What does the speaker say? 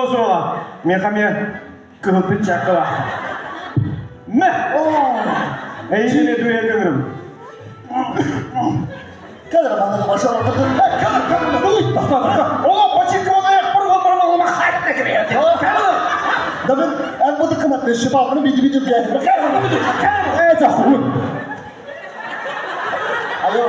Буолуо суоҕа. Миэхэ эмиэ кыһыл перчаткалаах. Мэ! Эйигин эмиэ дуэйэргэ ыҥырабын. Кэлэр манна машина Да мен эн бу дыкымат шипалканы биди биди Это хуй. Алло.